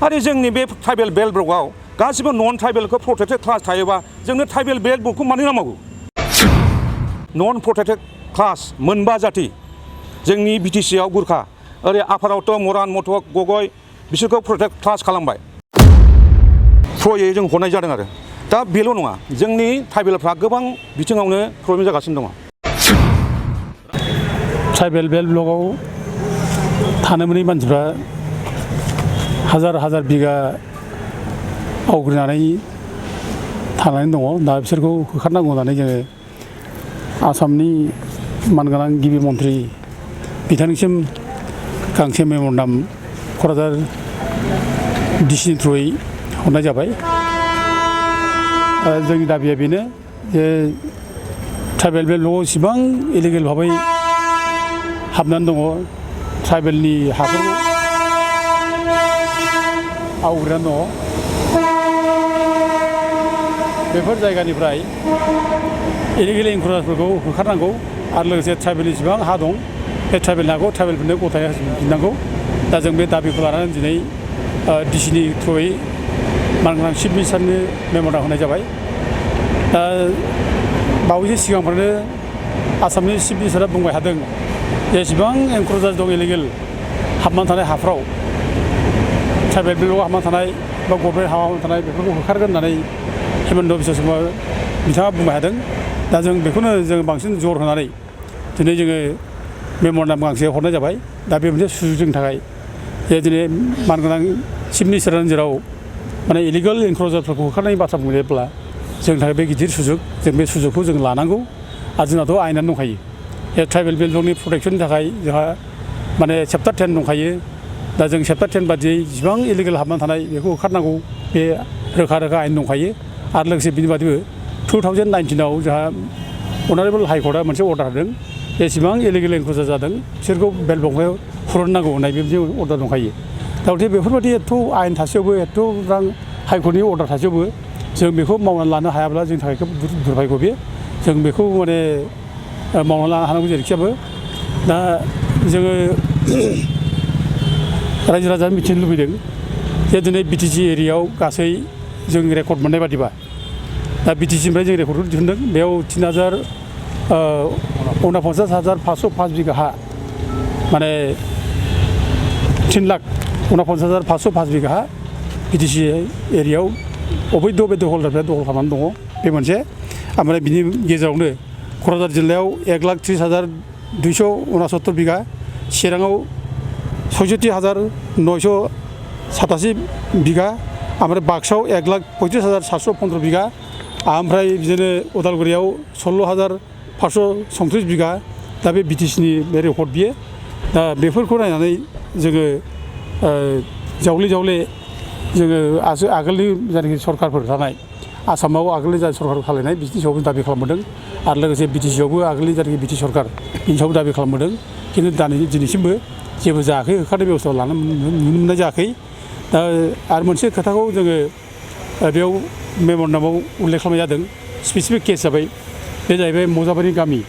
आरो जोंनि बे ट्राइबेल बेल्ट ब्लकआव गासिबो नन ट्राइबेलखौ प्रटेक्टेड क्लास थायोबा जोंनो ट्राइबेल बेल्ट ब्लकखौ मानो नांगौ नन प्रटेक्टेड क्लास मोनबा जाति जोंनि बिटिसि आव गुरखा ओरै आफारावथ' मरान मथक गगय बिसोरखौ प्रटेक्ट क्लास खालामबाय थ्रयै जों हरनाय जादों आरो दा बेल' नङा जोंनि ट्राइबेलफ्रा गोबां बिथिङावनो प्रब्लेम जागासिनो दङ ट्राइबेल बेल्ट ब्लकआव थानो मोनै मानसिफ्रा हाजार हाजार बिगा आवग्रिनानै थानानै दङ दा बिसोरखौ होखारनांगौ होननानै जोङो आसामनि मानगोनां गिबि मन्थ्रि बिथांनिसिम गांसे मेम'रेन्डाम क'क्राझार डिसिनि थ्रुयै हरनाय जाबाय जोंनि दाबिया बेनो जे ट्राइबेल बेल्ट ब्लकआव इसिबां इलिगेल भाबै हाबनानै दङ ट्राइबेलनि हाफोरखौ आवग्रिनानै दङ बेफोर जायगानिफ्राय इलिगेल एनक्रोचारफोरखौ होखारनांगौ आरो लोगोसे ट्राइबेलनि जेसेबां हा दं बे ट्राइबेल हाखौ ट्राइबेलफोरनो गथायै होफिननांगौ दा जों बे दाबिखौ लानानै दिनै डिसिनि थ्रुयै मानगोनां चिफ मिनिस्टारनो मेम'रेन्डाम होनाय जाबाय दा बावैसो सिगांफ्रावनो आसामनि चिफ मिनिस्टारा बुंबाय थादों जेसेबां एनक्रोचार दं इलिगेल हाबनानै थानाय हाफ्राव ट्राइबेल बेल्टआव हाबनानै थानाय बा गभर्नमेन्ट हाबनानै थानाय बेफोरखौ होखारगोन होननानै हिमन्त बिश्व शर्मा बिथाङा बुंबाय थादों दा जों बेखौनो जों बांसिन जर होनानै दिनै जोङो मेम'रेन्डाम गांसे हरनाय जाबाय दा बे मोनसे सुजुग जोंनि थाखाय जे दिनै मानगोनां चिफ मिनिस्टारनि नोजोराव माने इलिगेल एनक्रोचारफोरखौ होखारनायनि बाथ्रा बुंनायब्ला जोंनि थाखाय बे गिदिर सुजुग जों बे सुजुगखौ जों लानांगौ आरो जोंनाथ' आयेनानो दंखायो ट्राइबेल बेल्टनि प्रटेक्सननि थाखाय जोंहा माने चेप्टार 10 दंखायो दा जों चेप्टार 10 बादियै जेसेबां इलिगेल हाबनानै थानाय बेखौ होखारनांगौ बे रोखा रोखा आयेन दंखायो आरो लोगोसे बिनि बादैबो 2019आव जोंहा अनारेबल हाइकर्टआ मोनसे अर्डार होदों जेसेबां इलिगेल एनक्रोचार जादों बिसोरखौ बेल्ट ब्लकआव हुरनांगौ होननाय बेबायदि अर्डार दंखायो दा गथिखे बेफोरबायदि एथ' आयेन थासेयावबो एथ' रां हाइकर्टनि अर्डार थासेयावबो जों बेखौ मावनानै लानो हायाब्ला जोंनि थाखाय खोब दुर्भाग्य बे जों बेखौ माने मावनानै लानो हानांगौ जेरैखियाबो दा जोङो रायजो राजानो मिथिनो लुबैदों जे दिनै बिटिसि एरियायाव गासै जों रेकर्ड मोननाय बादिबा दा बिटिसिनिफ्राय जों रेकर्डखौ दिहुनदों बेयाव 3,49,505 बिगा हा माने 3,49,505 बिगा हा बिटिसि एरियायाव अबैध बे दखलदारफ्रा दखल खालामनानै दङ बे मोनसे ओमफ्राय बिनि गेजेरावनो क'क्राझार जिल्लायाव 1,30,269 बिगा चिराङाव 66,987 बिगा ओमफ्राय बाक्सायाव 1,35,715 बिगा ओमफ्राय बिदिनो उदालगुरियाव 16,537 बिगा दा बे बिटिसिनि बे रेकर्ड बियो दा बेफोरखौ नायनानै जोङो जावले जावले जोङो आगोलनि जायनाखि सरकारफोर थानाय आसामाव आगोलनि जा सरकार खालायनाय बिनि सायावबो दाबि खालामबोदों आरो लोगोसे बिटिसियावबो आगोलनि जायनाखि बिटि सरकार बिनि सायावबो दाबि खालामबोदों खिन्थु दिनैसिमबो जेबो जायाखै होखारनाय बेबस्था लानो नुनो मोननाय जायाखै दा आरो मोनसे खोथाखौ जोङो बेयाव मेम'रेन्डामाव उल्लेख खालामनाय जादों स्पेसिफिक केस जाबाय बे जाहैबाय मजाबारि गामि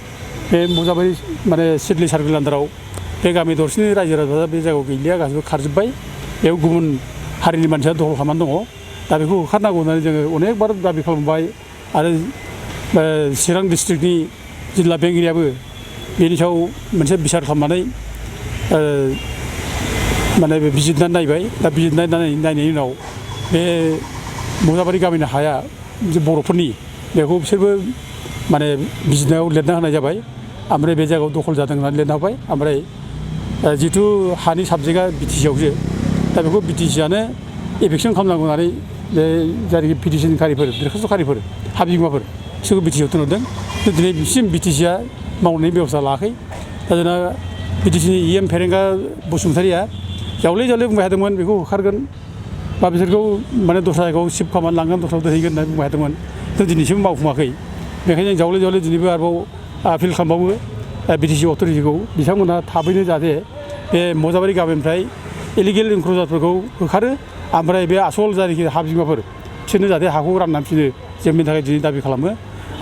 बे मजाबारि माने सिडली सार्केल आन्दाराव बे गामि दरसेनि रायजो राजाफ्रा बे जायगायाव गैलिया गासिबो खारजोब्बाय बेयाव गुबुन हारिनि मानसिया दखल खालामनानै दङ दा बेखौ होखारनांगौ होननानै जोङो अनेकबार दाबि खालामबाय आरो चिरां डिस्ट्रिक्टनि जिल्ला बेंगिरियाबो बेनि सायाव मोनसे बिसार खालामनानै माने बिजिरनानै नायबाय दा बिजिरनानै नायनायनि उनाव बे मजाबारि गामिनि हाया जे बर'फोरनि बेखौ बिसोरबो माने बिजिरनायाव लिरना होनाय जाबाय ओमफ्राय बे जायगायाव दखल जादों होननानै लिरना होबाय ओमफ्राय जिथु हानि साबजेक्टआ बिटिसियावसो दा बेखौ बिटिसियानो एफेक्सन खालामनांगौ होननानै बे जायनाखि पिटिसनखारिफोर दरखास्त'खारिफोर हा बिगोमाफोर बिसोरखौ बिटिसियाव थिनहरदों दिनै बिसिम बिटिसिया मावनायनि बेबस्था लायाखै दा जोंना बिटिसिनि EM फेरेंगा बसुमतारिया जावले जावले बुंबाय थादोंमोन बेखौ होखारगोन बा बिसोरखौ माने दस्रा जायगायाव शिफ्ट खालामनानै लांगोन दस्रायाव दोनहैगोन होननानै बुंबाय थादोंमोन खिन्थु दिनैसिम मावफुङाखै बेखायनो जों जावले जावले दिनैबो आरोबाव आपिल खालामबावो बिटिसि अथ'रिटिखौ बिथांमोनहा थाबैनो जाहाथे बे मजाबारि गामिनिफ्राय इलिगेल एनक्रोचारफोरखौ होखारो ओमफ्राय बे आसल जायनाखि हा बिगोमाफोर बिसोरनो जाहाथे हाखौ राननानै फिनो जों बेनि थाखाय दिनै दाबि खालामो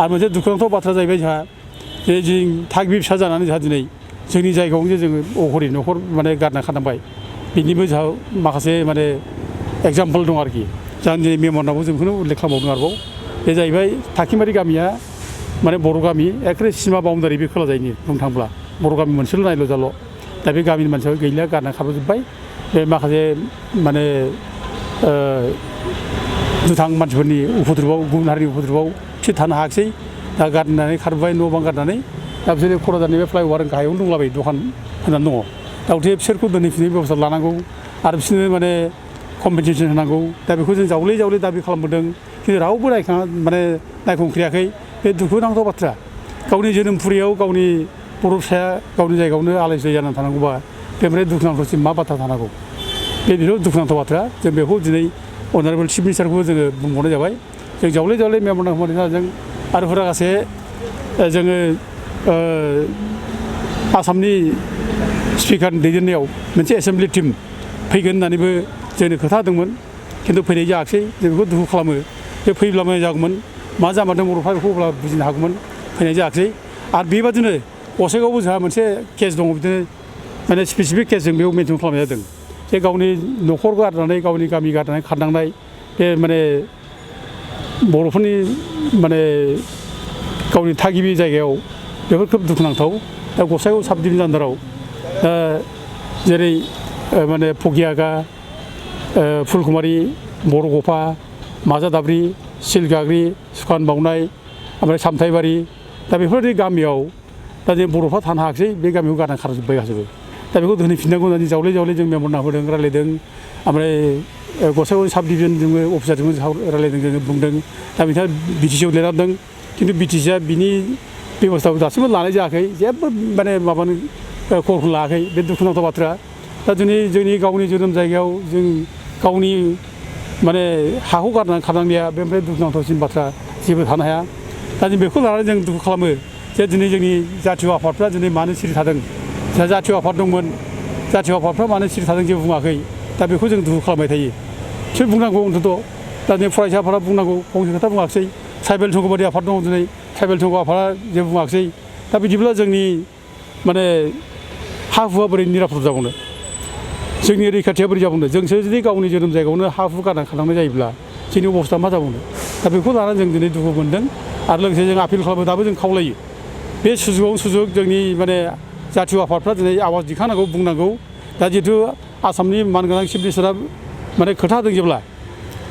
आरो मोनसे दुखुनांथाव बाथ्रा जाहैबाय जोंहा जे जों थागिबि फिसा जानानै जोंहा दिनै जोंनि जायगायावनो जोङो अघरि न'खर माने गारना खानांबाय बिनिबो जोंहा माखासे माने एग्जाम्पल दं आरोखि जों दिनै मेम'रेन्डामाव जों बेखौनो उल्लेख खालामबावदों आरोबाव बे जाहैबाय थाखिमारि गामिया माने बर' गामि एखे सिमा बाउण्डारि बे खोला जायनि बुंनो थाङोब्ला बर' गामि मोनसेल' नायल' जाल' दा बे गामिनि मानसिया गैला गारना खारबोजोब्बाय बे माखासे माने दुथां मानसिफोरनि उपद्रबआव गुबुन हारिनि उपद्रबआव बिसोर थानो हायाखिसै दा गारनानै खारबोबाय न' बां गारनानै दा बिसोरो क'क्राझारनि बे फ्लाइअभार गाहायावनो दंलाबायो दखान होनानै दङ दा गथिखे बिसोरखौ दोनहैफिननायनि बेब'स्था लानांगौ आरो बिसोरनो माने कम्पेनसेसन होनांगौ दा बेखौ जों जावले जावले दाबि खालामबोदों खिन्थु रावबो माने नायखंख्रियाखै बे दुखुनांथाव बाथ्रा गावनि जोनोमफुरियाव गावनि बर' फिसाया गावनि जायगायावनो आलाय सिलाय जानानै थानांगौबा बेनिफ्राय दुखुनांथावसिम मा बाथ्रा थानांगौ बेनो दुखुनांथाव बाथ्रा जों बेखौ दिनै अनारेबोल चिफ मिनिस्टारखौबो जोङो बुंबावनाय जाबाय जों जावले जावले मेम'रेन्डाम होनायनि गेजेरजों आरो हुरागासे जोङो आसामनि स्पिकारनि दैदेननायाव मोनसे एसेम्बलि टिम फैगोन होननानैबो जोंनो खोथा होदोंमोन खिन्थु फैनाय जायाखिसै जों बेखौ दुखु खालामो बे फैब्ला मोजां जागौमोन मा जामारदों बर'फ्रा बेखौ अब्ला बुजिनो हागौमोन फैनाय जायाखिसै आरो बेबादिनो गसाइगावआवबो जोंहा मोनसे केस दङ बिदिनो माने स्पेसिफिक केस जों बेयाव मेनसन खालामनाय जादों जे गावनि न'खर गारनानै गावनि गामि गारनानै खारनांनाय बे माने बर'फोरनि माने गावनि थागिबि जायगायाव बेफोर खोब दुखुनांथाव दा गसाइगाव साब डिभिजन आन्दाराव जेरै माने फगियागा फुलकुमारि बरगफा माजादाब्रि सिलगाग्रि सुखान बावनाय ओमफ्राय सामथाइबारि दा बेफोरबायदि गामियाव दा जों बर'फ्रा थानो हायाखिसै बे गामियाव गारना खारजोब्बाय गासैबो दा बेखौ दोनहैफिननांगौ होननानै जावले जावले जों मेम'रेन्डाम होदों रायलायदों ओमफ्राय गसाइगाव साब डिभिजनजोंबो अफिसारजोंबो रायलायदों जोङो बुंदों दा बिथाङा बिटिसिआव लिरनांदों खिन्थु बिटिसिआ बिनि बेब'स्थाखौ दासिमबो लानाय जायाखै जेबो माने माबानो खबरखौ लायाखै बे दुखुनांथाव बाथ्रा दा दिनै जोंनि गावनि जोनोम जायगायाव जों गावनि माने हाखौ गारनानै खारनांनाया बेनिफ्राय दुखुनांथावसिन बाथ्रा जेबो थानो हाया दा जों बेखौ लानानै जों दुखु खालामो जे दिनै जोंनि जातीय आफादफ्रा दिनै मानो सिरि थादों जा जातीय आफाद दंमोन जातीय आफादफ्रा मानो सिरि थादों जेबो बुङाखै दा बेखौ जों दुखु खालामबाय थायो सोर बुंनांगौ अन्तत' दा दिनै फरायसा आफादा बुंनांगौ फंसे खोथा बुङाखिसै ट्राइबेल संघबादि आफाद दङ दिनै ट्राइबेल संघ आफादा जेबो बुङाखिसै दा बिदिब्ला जोंनि माने हा हुआ बोरै निरापद जाबावनो जोंनि रैखाथिया बोरै जाबावनो जोंसो जुदि गावनि जोनोम जायगायावनो हा हु गारना खालामनाय जायोब्ला जोंनि अबस्था मा जाबावनो दा बेखौ लानानै जों दिनै दुखु मोनदों आरो लोगोसे जों आपिल खालामो दाबो जों खावलायो बे सुजुगाव सुजुग जोंनि माने जातीय आफादफ्रा दिनै आवाज दिखांनांगौ बुंनांगौ दा जिहेतु आसामनि मानगोनां चिफ मिनिस्टारा माने खोथा होदों जेब्ला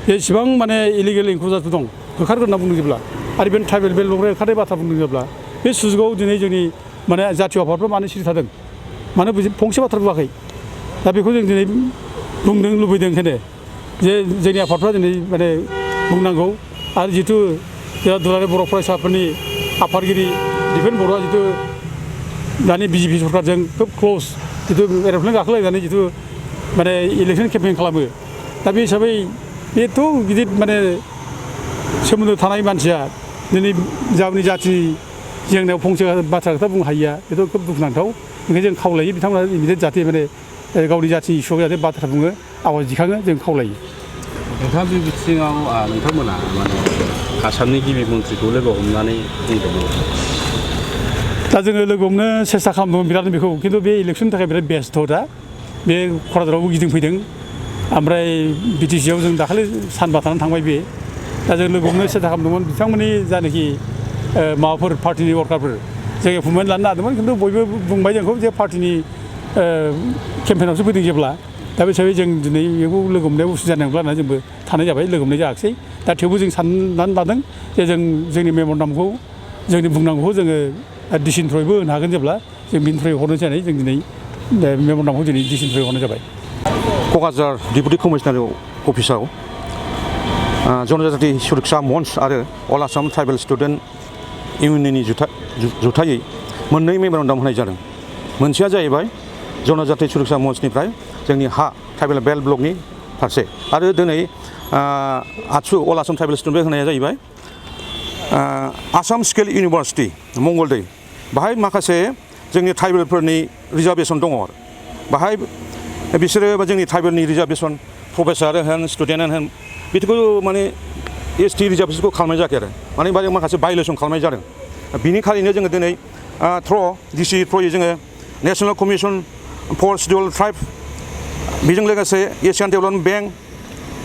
जेसेबां माने इलिगेल इनक्लुजारफोर दं होखारगोन होनना बुंदों जेब्ला आरो बे ट्राइबेल बेल्टनिफ्राय होखारनाय बाथ्रा बुंदों जेब्ला बे सुजुगाव दिनै जोंनि माने जातीय आफादफ्रा मानो सिरि थादों मानो फंसे बाथ्रा बुङाखै दा बेखौ जों दिनै बुंदों लुबैदों ओंखायनो जे जोंनि आफादफ्रा दिनै माने बुंनांगौ आरो जिहेतु जोंहा दुलाराय बर' फरायसाफोरनि आफादगिरि दिपेन बर'आ जितु दानि बिजेपि सरकारजों खोब क्ल'ज जितु एर'प्लेन गाखोलायनानै जितु माने इलेक्सन केम्पेइन खालामो दा बे हिसाबै बेथ' गिदिर माने सोमोन्दो थानाय मानसिया दिनै गावनि जाथिनि जेंनायाव फंसे बाथ्रा खोथा बुंनो हायिया बेथ' खोब दुखुनांथाव ओंखायनो जों खावलायो बिथांमोना इमिडियेट जाहाथे माने गावनि जाथिनि इस्युआव जाहाथे बाथ्रा बुङो आवाज दिखाङो जों खावलायो नोंथाङा बे बिथिङाव नोंथांमोना माने आसामनि गिबि मन्थ्रिखौ लोगो हमनानै बुंदोंमोन दा जोङो लोगो हमनो सेस्था खालामदोंमोन बिराद बेखौ खिन्थु बे इलेक्सननि थाखाय बिराद बेस्थ' दा बे क'क्राझारावबो गिदिंफैदों ओमफ्राय बिटिसिआव जों दाखालि सानबा थानानै थांबाय बे दा जों लोगो हमनो सेस्था खालामदोंमोन बिथांमोननि जानाखि माबाफोर पार्टिनि वार्कारफोर जों एपइन्टमेन्ट लानो नागिरदोंमोन खिन्थु बयबो बुंबाय जोंखौ जे पार्टिनि केम्पेइनावसो फैदों जेब्ला दा बे हिसाबै जों दिनै बेखौ लोगो हमनायाव उसुबिदा जानाय नंला होननानै जोंबो थानाय जाबाय लोगो हमनाय जायाखिसै दा थेवबो जों साननानै लादों जे जों जोंनि मेम'रेन्डामखौ जोंनि बुंनांगौखौ जोङो डिसिनिफ्रायबो होनो हागोन जेब्ला जों बिनिफ्राय हरनो जानाय जों दिनै मेम'रेन्डामखौ दिनै डिसिनिफ्राय हरनाय जाबाय क'क्राझार डिपुटि कमिशनार अफिसाव जनजाति सुरक्षा मन्च आरो अल आसाम ट्राइबेल स्टुडेन्ट इउनियननि जुथायै मोननै मेम'रेन्डाम होनाय जादों मोनसेया जाहैबाय जनजाति सुरक्षा मन्चनिफ्राय जोंनि हा ट्राइबेल बेल्ट ब्लकनि फारसे आरो दिनै आसु अल आसाम ट्राइबेल स्टुडेन्ट होनाया जाहैबाय आसाम स्किल इउनिभारसिटि मंगलदै बाहाय माखासे जोंनि ट्राइबेलफोरनि रिजार्भेसन दङ बाहाय बिसोरो जोंनि ट्राइबेलनि रिजार्भेसन प्रफेसार होन स्टुडेन्टआनो होन बेखौ माने एस टि रिजार्भेसनखौ खालामनाय जायाखै आरो माने माखासे भायलेसन खालामनाय जादों बिनिखायनो जोङो दिनै डिसि थ्रयै जोङो national commission for scheduled tribe बेजों लोगोसे Asian development bank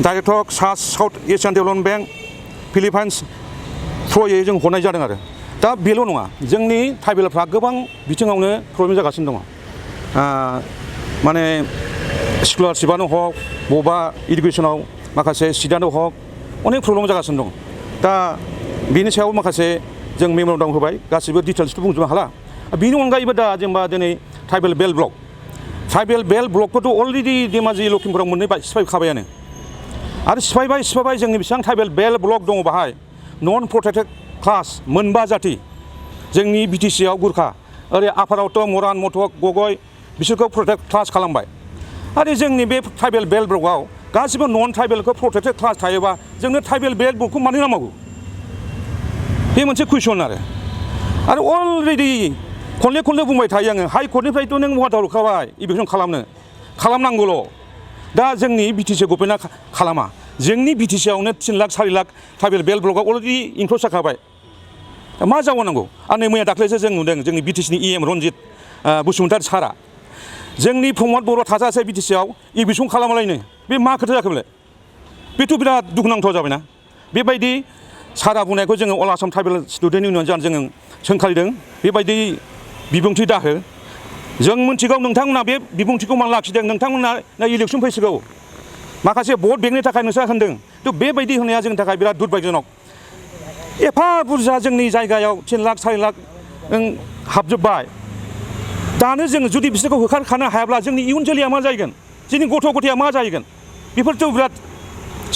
director South Asian development bank Philippines थ्रुयै जों हरनाय जादों आरो दा बेल' नङा जोंनि ट्राइबेलफ्रा गोबां बिथिङावनो प्रब्लेम जागासिनो दङ माने स्कलारशिपआनो हक बबेबा इडुकेसनाव माखासे सिटआनो हक अनेक प्रब्लेम जागासिनो दं दा बेनि सायाव माखासे जों मेम'रेन्डाम होबाय गासिबो डिटेल्सखौ बुंजोबनो हाला बेनि अनगायैबो दा जेनेबा दिनै ट्राइबेल बेल्ट ब्लकखौथ' अलरेडि धेमाजि लखिमपुराव मोननै सिफायखाबायानो आरो सिफायबाय जोंनि बेसेबां ट्राइबेल बेल्ट ब्लक दङ बाहाय नन प्रटेक्टेड क्लास मोनबा जाति जोंनि बिटिसिआव गुरखा ओरै आफारावथ' मरान मथक गगय बिसोरखौ प्रटेक्ट क्लास खालामबाय आरो जोंनि बे ट्राइबेल बेल्ट ब्लकआव गासिबो नन ट्राइबेलखौ प्रटेक्टेड क्लास थायोबा जोंनो ट्राइबेल बेल्ट ब्लकखौ मानो नांगौ बे मोनसे कुइसन आरो अलरेडि खनले बुंबाय थायो आङो हाइ कर्टनिफ्रायथ' नों अर्डार हरखाबाय इभिकसन खालामनांगौल' दा जोंनि बिटिसि गभर्नमेन्टआ खालामा जोंनि बिटिसिआवनो 3 लाख 4 लाख ट्राइबेल बेल्ट ब्लकआव अलरेडि इनक्ल'ज जाखाबाय मा जाबावनांगौ आरो नै मैया दाख्लैसो जों नुदों जोंनि बिटिसिनि EM रनजित बसुमतारी सारा जोंनि प्रमद बर' थाजासे बिटिसिआव इभिकसन खालामालायनो बे मा खोथा जाखो बेलाय बेथ' बिराद दुखुनांथाव जाबायना बेबायदि सारा बुंनायखौ जोङो अल आसाम ट्राइबेल स्टुडेन्ट इउनियन जोङो सोंखारिदों बेबायदि बिबुंथि दाहो जों मिथिगौ नोंथांमोना बे बिबुंथिखौ मानो लाखिदों नोंथांमोना इलेक्सन फैसिगौ माखासे भट बेंकनि थाखाय नोंसोर होनदों थ' बेबायदि होनाया जोंनि थाखाय बिराद दुर्भाग्यजनक एफा बुरजा जोंनि जायगायाव 3 लाख 4 लाख हाबजोब्बाय दानो जों जुदि बिसोरखौ होखारखानो हायाब्ला जोंनि इयुन जोलैया मा जाहैगोन जोंनि गथ' गथाया मा जाहैगोन बेफोरथ' बिराद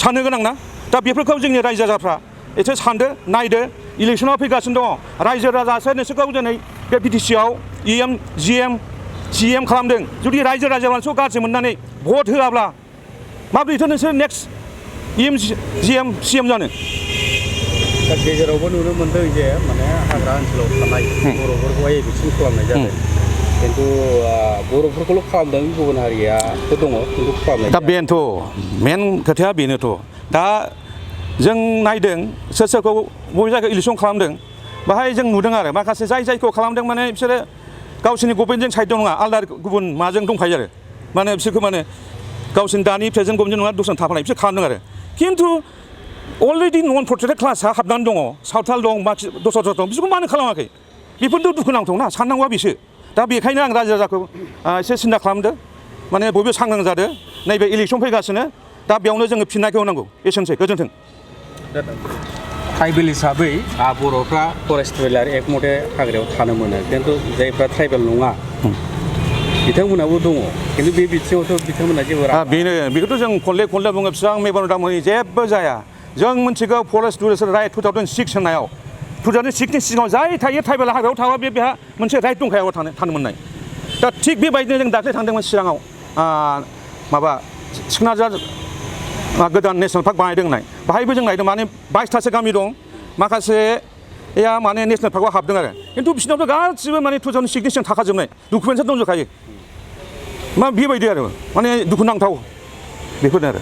साननो गोनां ना दा बेफोरखौ जोंनि रायजो राजाफ्रा एसे सानदो नायदो इलेक्सनाव फैगासिनो दङ रायजो राजासो नोंसोरखौ दिनै बे बिटिसिआव EM GM CM खालामदों जुदि रायजो राजाफ्रासो गाज्रि मोननानै भट होआब्ला माब्रैथो नोंसोर नेक्स्ट EM GM CM जानो दा गेजेरावबो नुनो मोन्दों जे माने हाग्रा ओनसोलाव थानाय बर'फोरखौहाय एभिकसन खालामनाय जादों खिन्थु बर'फोरखौल' खालामदों गुबुन हारियाथ' दङ खिन्थु खालामनाय दा बेनोथ' मेन खोथाया बेनोथ' दा जों नायदों सोर सोरखौ बबे जायगायाव इलेक्सन खालामदों बाहाय जों नुदों आरो माखासे जायखौ खालामदों माने बिसोरो गावसोरनि गभर्नमेन्टजों साइड नङा आलदा गुबुन माजों दंखायो आरो माने बिसोरखौ माने गावसोरनि दानि प्रेजेन्ट गभर्नमेन्ट नङा दस्रानि थाफानाय बिसोर खालामदों आरो खिन्थु अलरेडि नन प्रटेक्टेड क्लासआ हाबनानै दङ सावथाल दं बाखि दस्रा दं बिसोरखौ मानो खालामाखै बेफोरथ' दुखुनांथावना साननांगौआ बिसो दा बेखायनो आं रायजो राजाखौ एसे सिन्था खालामदो माने बयबो सांग्रां जादो नैबे इलेक्सन फैगासिनो दा बेयावनो जोङो फिननायखौ होनांगौ एसेनोसै गोजोन्थों ट्राइबेल हिसाबै बर'फ्रा फरेस्ट ट्रेलार एक मथे हाग्रायाव थानो मोनो खिन्थु जायफ्रा ट्राइबेल नङा बिथांमोनाबो दङ खिन्थु बे बिथिङावथ' बिथांमोना जेबो बेखौथ' जों खनले बुङो बिसिबां मेम'रेन्डाम होयो जेबो जाया जों मिथिगौ फरेस्ट रुल्स राइट 2006 होननायाव 2006नि सिगाङाव जाय थायो ट्राइबेल हाग्रायाव थाबा बेहा मोनसे राइट दंखायो थानो मोननाय दा थिग बेबायदिनो जों दाख्लै थांदोंमोन चिराङाव माबा सिकनाझार गोदान नेसनेल पार्क बानायदों होननाय बाहायबो जों नायदों माने 22थासो गामि दं माखासेया माने नेसनेल पार्कआव हाबदों आरो खिन्थु बिसिनावथ' गासिबो माने 2006नि सिगां थाखाजोबनाय डकुमेन्टसा दंजोबखायो मा बेबायदि आरो माने दुखुनांथाव बेफोरनो आरो